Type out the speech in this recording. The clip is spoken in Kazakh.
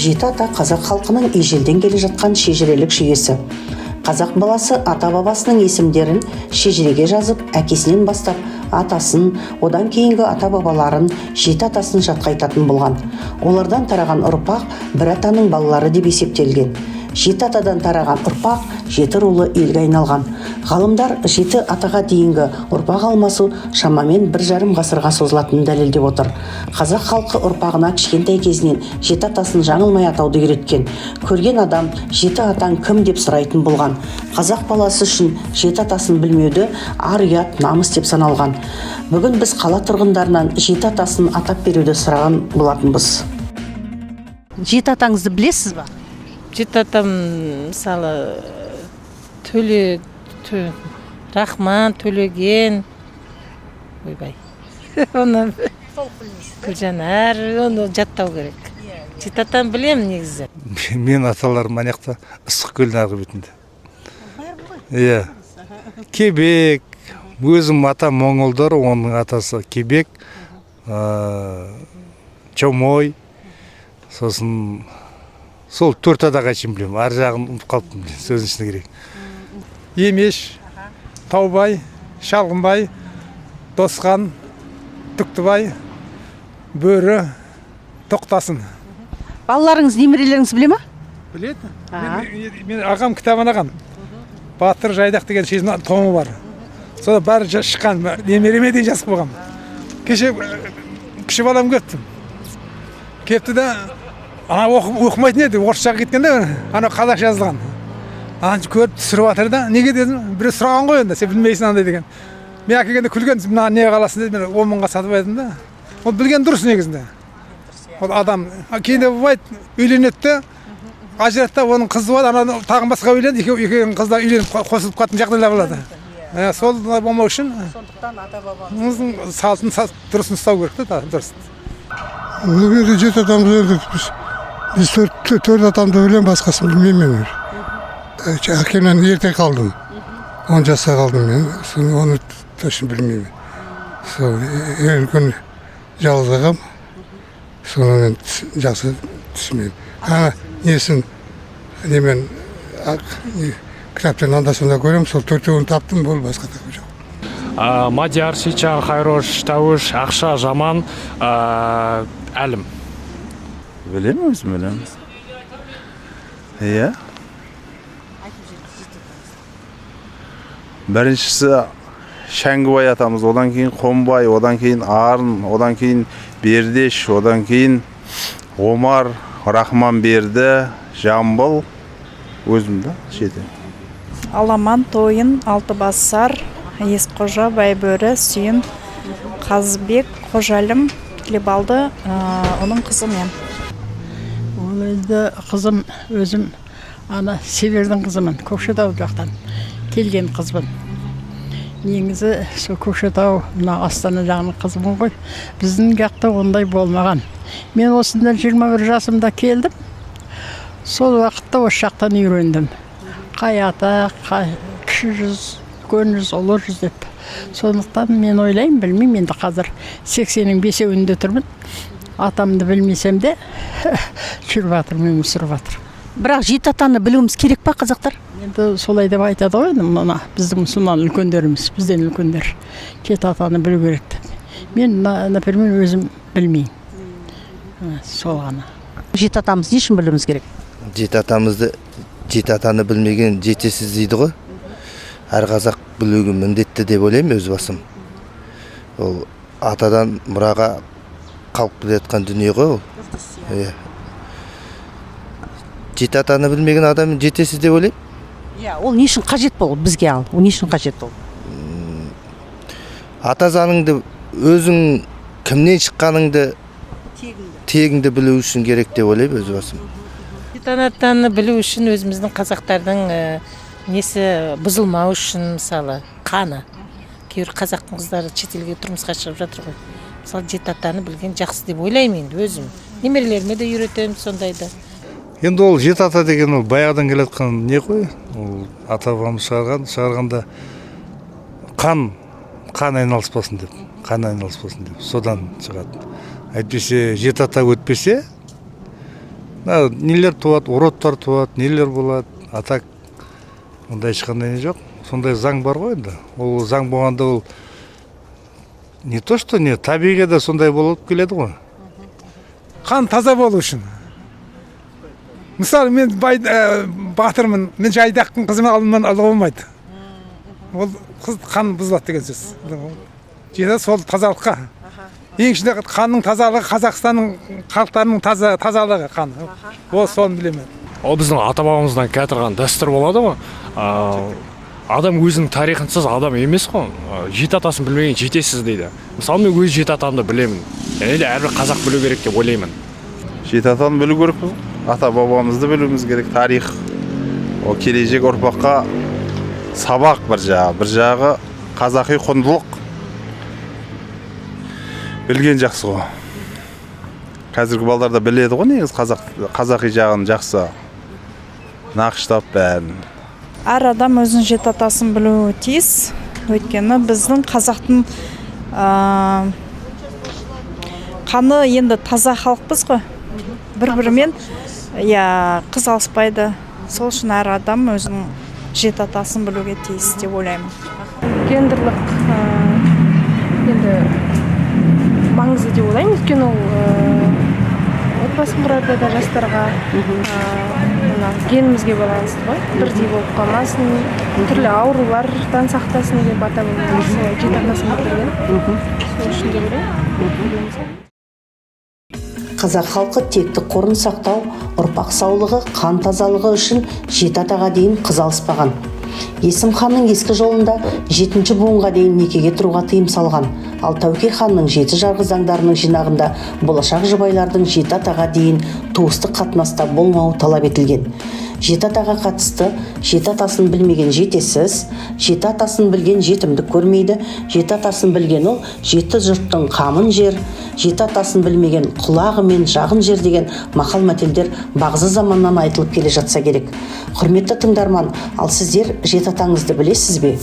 Жеті ата – қазақ халқының ежелден келе жатқан шежірелік жүйесі. Қазақ баласы ата бабасының есімдерін шежіреге жазып, әкесінен бастап атасын, одан кейінгі ата бабаларын, жеті атасын жатқа айтатын болған. Олардан тараған ұрпақ бір атаның балалары деп есептелген. Жеті атадан тараған ұрпақ жеті рулы елге айналған. Ғалымдар жеті атаға дейінгі ұрпақ алмасу шамамен 1,5 ғасырға созылатынын дәлелдеп отыр. Қазақ халқы ұрпағына кішкентай кезінен жеті атасын жаңылмай атауды үйреткен. Көрген адам «Жеті атаң кім?» деп сұрайтын болған. Қазақ баласы үшін жеті атасын білмеуді ар, ұят, намыс деп саналған. Бүгін біз қала тұрғындарынан жеті атасын атап беруді сұраған болатынбыз. Жеті атаңызды білесіз ба? Жеті атам, мысалы, Төле, Рахман, Төлеген, ойбай, оны Гүлжанар, оны жаттау керек. Жеті атам білемін негізі. Мен аталарым ана жақта, Ыстықкөлдің арғы бетінде, иә, Кебек. Өзім атам моңғолдар, оның атасы Кебек, Чомой. Сосын сол төрт атаға шейін білемін, ар жағын ұмытып қалыппын, сөздің шыны керек. Емеш, Таубай, Шалғынбай, Досқан, Түктібай, Бөрі, Тоқтасын. Балаларыңыз, немерелеріңіз біле ма? Біледі. Мен ағам кітабын алған, «Батыр Жайдақ» деген шешінің томы бар, сода бәрі шыққан. Немереме дейін жазып қойғанмын. Кеше кіші балам келіпті, келіпті да, ана оқымайтын еді, орысшаға кеткен да, ана қазақша жазылған, ана көріп түсіріп жатыр да. «Неге?» – дедім. Біреу сұраған ғой енді, «Сен білмейсің андай» деген. Мен әкелгенде күлген, «Мына не қаласың?» – деді. Мен 10 мыңға сатып едім да. Ол білген дұрыс негізінде. Ол адам кейде бывает, үйленеді де, ажырады да, оның қызы болады, ана тағы басқа үйленеді, екеуінің қыздар үйленіп қосылып қалатын жағдайлар болады. Сол болмау үшін Сондықтан ата бабамыздың салтын дұрысын ұстау керек та, дұрыс. Ол енді жеті атамыз енді біз төрт атамды білемін, басқасын білмеймін мен. Әкемнен ерте қалдым, 10 жаста қалдым мен. Соны, оны точно білмеймін. Сол ең үлкен жалғыз ағам, соны мен жақсы түсінбеймін. Ана несін немен кітаптан анда санда көремін, сол төртеуін таптым, болды, басқа тапқан жоқ. Мадияр, Сейтжан, Хайрош, Тәуіш, Ақша, Жаман, Әлім. Білемін, өзім білемін, иә. Біріншісі Шәңгібай атамыз, одан кейін Қонбай, одан кейін Арын, одан кейін Бердеш, одан кейін Омар, Рахманберді, Жамбыл, өзім да, жеті. Аламан, Тойын, Алтыбасар, Есқожа, Байбөрі, Сүйін, Қазыбек, Қожалім, Тілебалды, оның қызы мен. Ол енді қызым, өзім ана Севердің қызымын, Көкшетау жақтан келген қызбын. Негізі сол Көкшетау, мына Астана жағының қызымын ғой. Біздің жақта ондай болмаған. Мен осында 21 жасымда келдім. Сол уақытта осы жақтан үйрендім. Қай ата, қай кіші жүз, үлкен жүз, ұлы жүз деп. Сондықтан мен ойлаймын, білмеймін енді, қазір 80-нің бесеуінде тұрмын. Атамды білмесем де, жүріп жатырмын, өмір сүріп жатырмын. Бірақ жеті атаны білуіміз керек па, қазақтар? Енді солай деп айтады ғой енді мына біздің мұсылман үлкендеріміз, бізден үлкендер, жеті атаны білу керек деп. Мен, например, өзім білмеймін. Сол ғана. Жеті атамыз не үшін білуіміз керек? Жеті атамызды, жеті атаны білмеген жетесіз дейді ғой. Әр қазақ білуге міндетті деп ойлаймын өз басым. Ол атадан мұраға қалып келе жатқан дүние ғой ол, иә. Жеті атаны білмеген адам жетесіз деп ойлаймын. Иә, ол не үшін қажет бұл бізге? Ал ол не үшін қажет ол? Ата заңыңды, өзің кімнен шыққаныңды, тегіңді білу үшін керек деп ойлаймын өз басым. Жеті атаны білу үшін, өзіміздің қазақтардың несі бұзылмау үшін, мысалы, қаны. Кейбір қазақтың қыздары шетелге тұрмысқа шығып жатыр ғой. Мысалы, жеті атаны білген жақсы деп ойлаймын енді өзім. Немерелеріме де үйретемін сондайды. Енді ол жеті ата деген ол баяғыдан келе жатқан не ғой, ол ата бабамыз шығарған. Шығарғанда қан айналыспасын деп, қан айналыспасын деп содан шығады. Әйтпесе жеті ата өтпесе, Мына нелер туады, уродтар туады, нелер болады. А так ондай ешқандай не жоқ. Сондай заң бар ғой енді. Ол заң болғанда, ол не то что не табиғи да сондай болып келеді ғой. Қан таза болу үшін. Мысалы, мен бай, батырмын, мен жайдақтың қызымен алуға болмайды. Ол қыз қан бұзылады деген сөз. Жеті сол тазалыққа. Ең ішінде қанның тазалығы, Қазақстанның халықтарының тазалығы қаны. Ол соны білемін. Ол біздің ата бабамыздан келе дәстүр болады ғой. Адам өзінің тарихынсыз адам емес қой. Жеті атасын білмеген жетесіз дейді. Мысалы, мен өз жеті атамды білемін және де әрбір қазақ білу керек деп ойлаймын. Жеті атаны білу керекпіз ғой. Ата бабамызды білуіміз керек. Тарих ол келешек ұрпаққа сабақ бір жағы, бір жағы қазақи құндылық. Білген жақсы ғой. Қазіргі балдар да біледі ғой негізі, қазақи жағын жақсы нақыштап бәрін. Әр адам өзінің жеті атасын білуі тиіс, өйткені біздің қазақтың қаны енді таза халықпыз ғой, бір бірімен, иә, қыз алыспайды. Сол үшін әр адам өзінің жеті атасын білуге тиіс деп ойлаймын. Гендерлік енді маңызды деп ойлаймын, өйткені ол отбасын құрарда да жастарға мына генімізге байланысты ғой, бірдей болып қалмасын, түрлі аурулардан сақтасын деп ата бабамыз солай жеті атасын білдірген. Сол үшін деп ойлаймын. Қазақ халқы тектік қорын сақтау, ұрпақ саулығы, қан тазалығы үшін жеті атаға дейін қыз алыспаған. Есім ханның ескі жолында жетінші буынға дейін некеге тұруға тыйым салған. Ал Тәуке ханның жеті жарғы заңдарының жинағында болашақ жұбайлардың жеті атаға дейін туыстық қатынаста болмауы талап етілген. Жеті атаға қатысты: жеті атасын білмеген жетесіз, жеті атасын білген жетімдік көрмейді, жеті атасын білген ол жеті жұрттың қамын жер, жеті атасын білмеген құлағы мен жағын жер деген мақал мәтелдер бағзы заманнан айтылып келе жатса керек. Құрметті тыңдарман, ал сіздер жеті атаңызды білесіз бе?